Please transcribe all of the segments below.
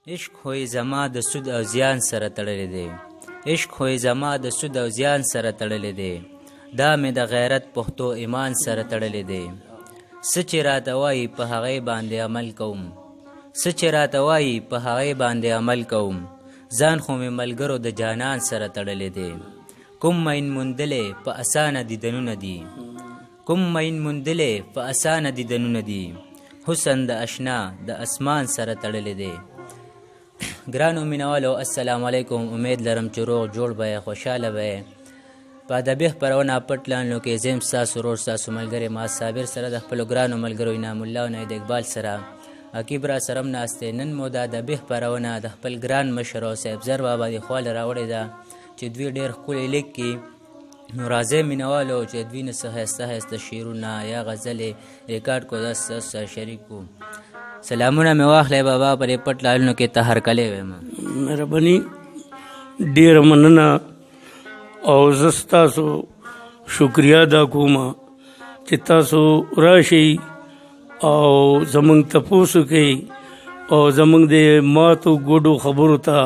عشق خو یې زما د سود او زیان سره تړلی دی، عشق خو یې زما د سود او زیان سره تړلی دی، دا مې د غیرت پښتو ایمان سره تړلی دی. څه چې راته وایي په هغې باندې عمل کوم، څه چې راته وایي په هغې باندې عمل کوم، ځان خو مې ملګرو د جانان سره تړلی دی. کوم مین موندلی په اسانه دیدنونه دي، کوم مین موندلی په اسانه دیدنونه دي، حسن د اشنا د اسمان سره تړلی دی. ګرانو مینوالو السلام علیکم، امید لرم چې روغ جوړ به یې، خوشحاله به یې. په ادبي خپرونه پټ لانو کې زه یم ستاسو ورور، ستاسو ملګری ما صابر سره د خپلو ګرانو ملګرو انعام الله او ناید اقبال سره عقیب را سره هم ناست دی. نن مو د ادبي خپرونه د خپل ګران مشر او صاحبزر بابا د خوا له راوړې ده چې دوی ډېر ښکلی لیک کړي. نو راځئ مینوالو چې دوی نه څه ښایسته ښایسته شعرونه یا غزلې ریکارډ کړو، دا ستاسو سره شریک کړو. سلامونه مې واخلئ بابا، په دې پټ لالونو کې ته هرکلی وایم. مهرباني، ډېره مننه، او زه ستاسو شکریه ادا کوم چې تاسو راشئ او زمونږ تپوس وکړئ او زمونږ د ماتو ګوډو خبرو ته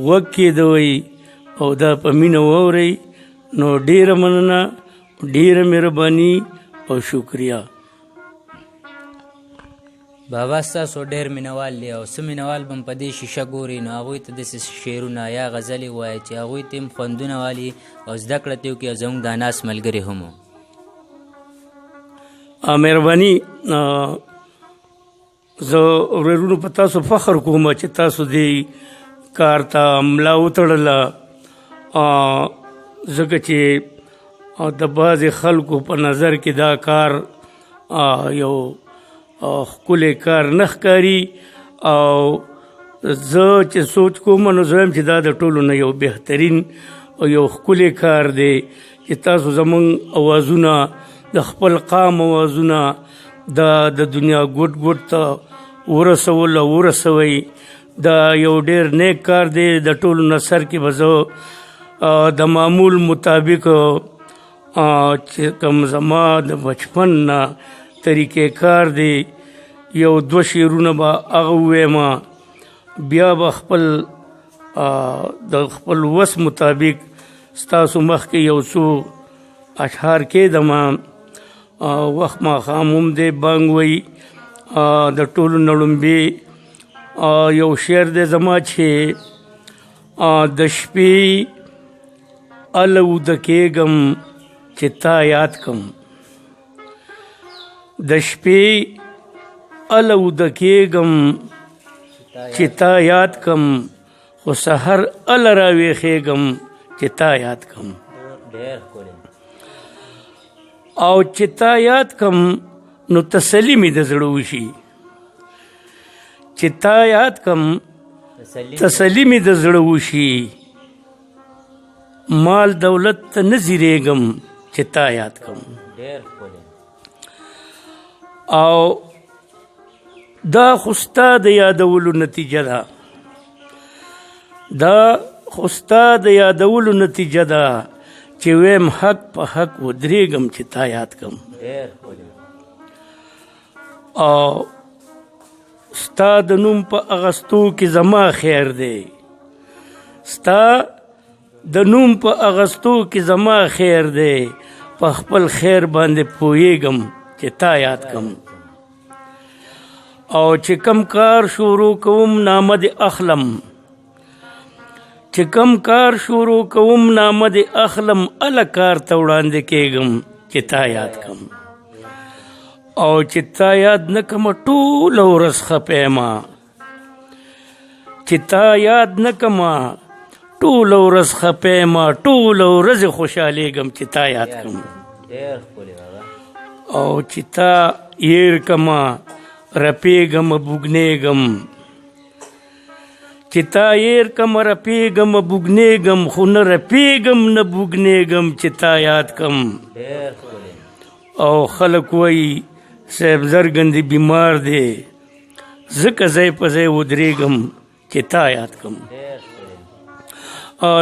غوږ کېدوئ او دا په مینه واورئ. نو ډېره مننه، ډېره مهرباني او شکریه. بابا ستاسو ډېر مینوال دی او څه مینوال به هم په دې شیشه ګوري، نو هغوی ته داسې شعرونه یا غزلې ووایه چې هغوی ته هم خوندونه والي او زده کړه ترې وکړي او زموږ دا ناست ملګري هم. مهرباني. زه ورورونو په تاسو فخر کوم چې تاسو دې کار ته ملا وتړله، ځکه چې د بعضې خلکو په نظر کې دا کار یو ښکلی کار نه ښکاري، او زه چې سوچ کوم نو زه وایم چې دا د ټولو نه یو بهترین او یو ښکلی کار دی چې تاسو زمونږ اوازونه، د خپل قام اوازونه دا د دنیا ګوټ ګوټ ته ورسول او ورسوئ. دا یو ډېر نیک کار دی. د ټولو نه سر کې به زه د معمول مطابق چې کوم زما د بچپن نه طریقې کار دی، یو دوه شعرونه به هغه ووایم، بیا به خپل د خپل وس مطابق ستاسو مخکې یو څو اشعار کېدم. وخت ماښام هم دی، بانګ وایي. د ټولو نه ړومبی یو شعر دی زما چې د شپې اله وده کېږم چې تا یاد کم، د شپې اله وده کېږم چې تا یاد کم، خو سحر اله راویښېږم چې تا یاد کم. او چې تا یاد کم نو تسلي مې د زړه وشي، چې تا یاد کم تسلي مې د زړه وشي، مال دولت ته نه ځیرېږم چې تا یاد کم. او دا خو ستا د یادولو نتیجه ده، دا خو ستا د یادولو نتیجه ده چې ویم حق په حق ودرېږم چې تا یاد کم. او ستا د نوم په اغستو کې زما خیر دی، ستا د نوم په اغستو کې زما خیر دی، په خپل خیر باندې پوهېږم چې تا یاد کم. او چې کم کار شروع کوم نامه دې اخلم، چې کم کار شروع کوم نامه دې اخلم، اله کار ته وړاندې کېږم چې تا یاد کم. او چې تا یاد نه کم ټوله ورځ خفه یم، چې تا یاد نه کم ټوله ورځ خفه یم، ټوله ورځ خوشحالېږم چې تا یاد کم. او چې تا هېر کم رپېږم بوږنېږم، چې تا هېر کم رپېږم بوږنېږم، خو نه رپېږم نه بوږنېږم چې تا یاد کم. او خلک وایي صاحبزر ګندې بیمار دی، ځکه ځای په ځای ودرېږم چې تا یاد کم.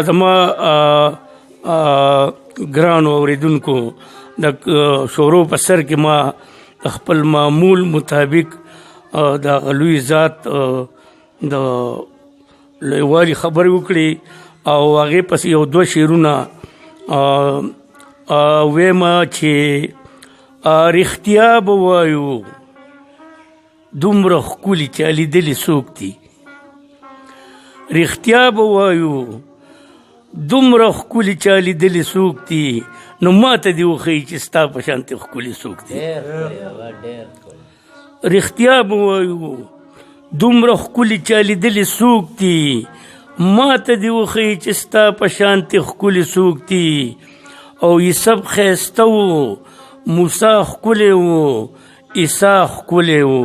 زما ګرانو اورېدونکو، د شورو په سر کې ما د خپل معمول مطابق د هغه لوی ذات د لویوالي خبرې وکړي او هغې پسې یو دوه شعرونه وایم چې رښتیا به وایو، دومره ښکلي چا لیدلي څوک دي؟ رښتیا به وایو، دومره ښکلي چا لیدلي څوک دي؟ نو ما ته دې وښیي چې ستا په شانتې ښکلي څوک دي. رښتیا به وایو، دومره ښکلي چا لیدلي څوک دي؟ ما ته دې وښیي چې ستا په شانتې ښکلي څوک دي. او یوسف ښایسته و، موسی ښکلی و، عیسی ښکلی و،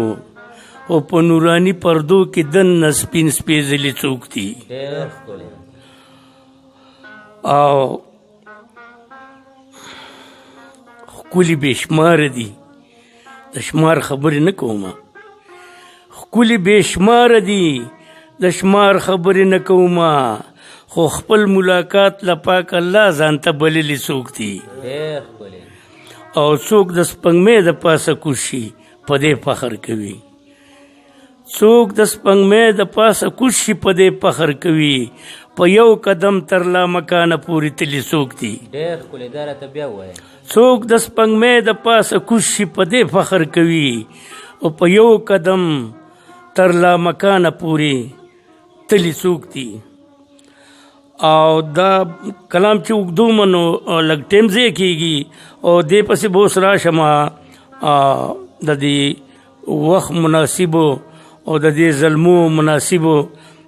او په نوراني پردو کې دننه سپین سپېځلي څوک دي. او ښکلي بې شماره دي، د شمار خبرې نه کوم. ښکلي بې شماره دي، د شمار خبرې نه کوم، خو خپل ملاقات له پاک الله ځان ته بللي څوک دي. او څوک د سپوږمۍ د پاسه کوز شي په دې فخر کوي، څوک د سپوږمۍ د پاسه کوز شي په دې فخر کوي، په یو قدم تر لا مکانه پورې تلي څوک دي. څوک د سپوږمۍ د پاسه کوز شي په دې فخر کوي، او په یو قدم تر لا مکانه پورې تلي څوک دي. او دا کلام چې اوږدو منو لږ ټایم ضایع کېږي، او دې پسې به اوس راشم د دې وخت مناسبو او د دې زلمو مناسبو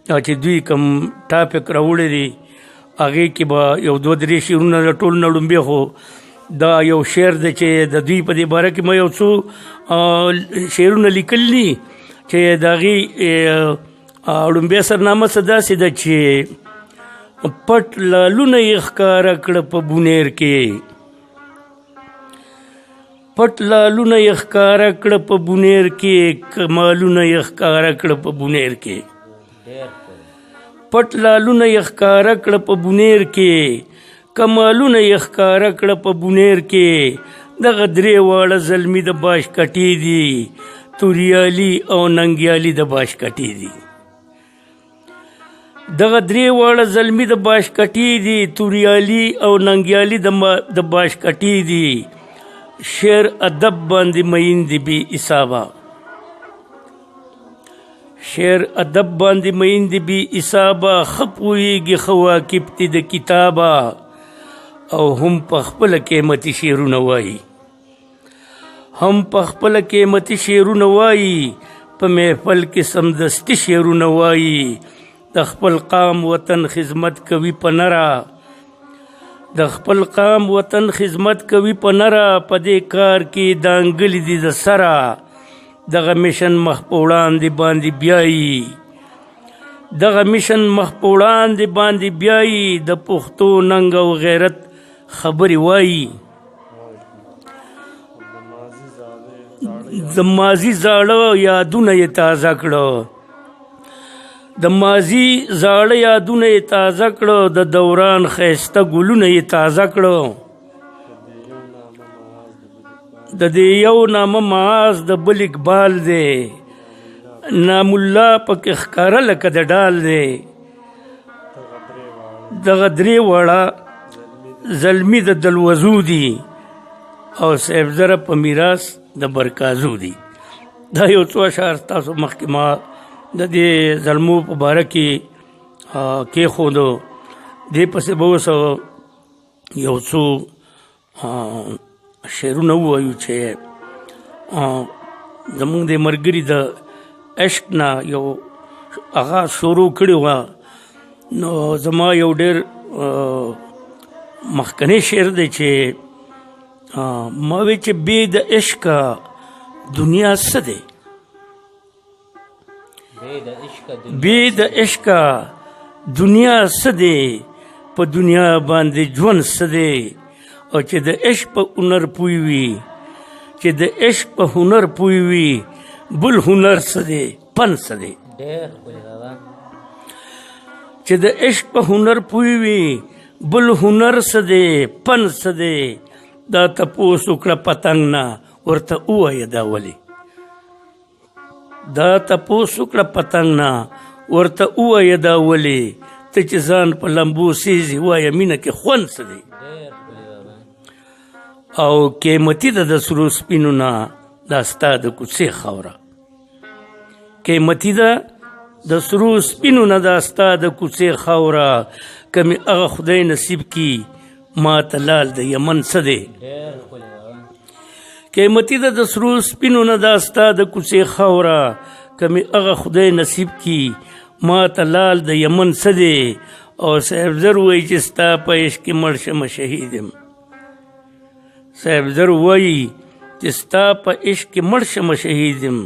چې دوی کوم ټاپک راوړی دی هغې کې به یو دوه درې شعرونه له ټولو نه ړومبی، خو دا یو شعر دی چې د دوی په دې باره کې ما یو څو شعرونه لیکلي دي چې د هغې ړومبی سرنامه څه داسې ده چې پټ لالونه یې ښکاره کړه په بونیر کې، پټ لالونه یې ښکاره کړه په بونیر کې، کمالونه یې ښکاره کړه په بونیر کې، پټ لالونه یې ښکاره کړه په بونیر کې، کمالونه یې ښکاره کړه په بونیر کې. دغه درې واړه زلمي د باش کټې دي، توریالي او ننګیالي د باش کټې دي. دغه درې واړه زلمي د باش کټې دي، توریالي او ننګیالي د باش کټې دي. شعر ادب باندې مین دي بې حسابه، شعر ادب باندې مین دي بې حسابه، ښه پوهېږي ښه واقف دي د کتابه، او هم په خپله قیمتي شعرونه وایي، هم په خپله قیمتي شعرونه وایي، په محفل کې سمدستي شعرونه وایي. د خپل قام وطن خدمت کوي په نره، د خپل قام وطن خدمت کوي په نره، په دې کار کې دانګلي دي د سره، دغه مشن مخ په وړاندې باندې بیایي، دغه مشن مخ په وړاندې باندې بیایي، د پښتو ننګ او غیرت خبرې وایي. د ماضي زاړه یادونه یې تازه کړه، د ماضي زاړه یادونه یې تازه کړه، د دوران ښایسته ګلونه یې تازه کړه. د دې یو نامه معاذ د بل اقبال دی، نام الله پکې ښکاره لکه د ډال دی. دغه درې واړه زلمي د دلوزو دي، او صاحبزره په میراث د برکازو دي. دا یو څو اشعار تاسو مخکې ما د دې زلمو په باره کې کېښودو. دې پسې به اوس یو څو شعرونه ووایو چې زمونږ د ملګري د عشق نه یو هغه شروع کړې وه. نو زما یو ډېر مخکنی شعر دی چې ما وی چې بې د عشقه دنیا څه دی، بې د عشقه دنیا څه دی، په دنیا باندې ژوند څه دی. او چې د عشق په هنر پوی وي، چې د عشق په هنر پوی وي، بل هنر څه دی، پن څه دی. چې د عشق په هنر پوی وي، بل هنر څه دی، پن څه دی. دا تپوس وکړه پتنګ نه، ورته ووایه دا ولې. دا تپوس وکړه پتنګ نه، ورته ووایه دا ولې ته چې ځان په لمبو سیزې، وایه مینه کې خوند څه دی. او قیمتي ده د سرو سپینو نه دا ستا د کوڅې خاوره، قیمتي ده د سرو سپینو نه دا ستا د کوڅې خاوره، که مې هغه خدای نصیب کی ما ته لال د یمن څه دی. قیمتي ده د سرو سپینو نه دا ستا د کوڅې خاوره، که مې هغه خدای نصیب کی ما ته لال د یمن څه دی. او صاحبزر وایي چې ستا په عشق کې مړ شم شهید یم. صاحبزر وایي چې ستا په عشق کې مړ شم شهید یم،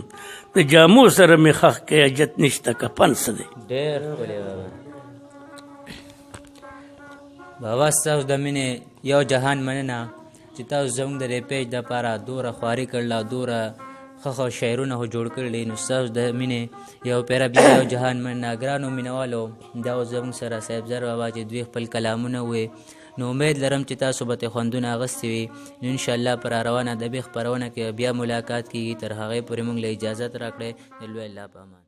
د جامو سره مې ښخ کې حاجت نشته کفن څه دی. ډېر ښکلی بابا. بابا ستاسو د مینې یو جهان مننه چې تاسو زموږ د دې پیج دپاره دومره خواري کړله او دومره ښه ښه شعرونه خو جوړ کړي، نو ستاسو د مینې یو پیره بیا یو جهان مننه. ګرانو مینهوالو، دا اوس زموږ سره صاحبزر بابا چې دوی خپل کلامونه ووایي، نو امید لرم چې تاسو به ترې خوندونه اخیستي وي. نو انشاءالله په راروانه ادبي خپرونه کې بیا ملاقات کېږي. تر هغې پورې موږ له اجازت راکړئ. د لوی الله په امان.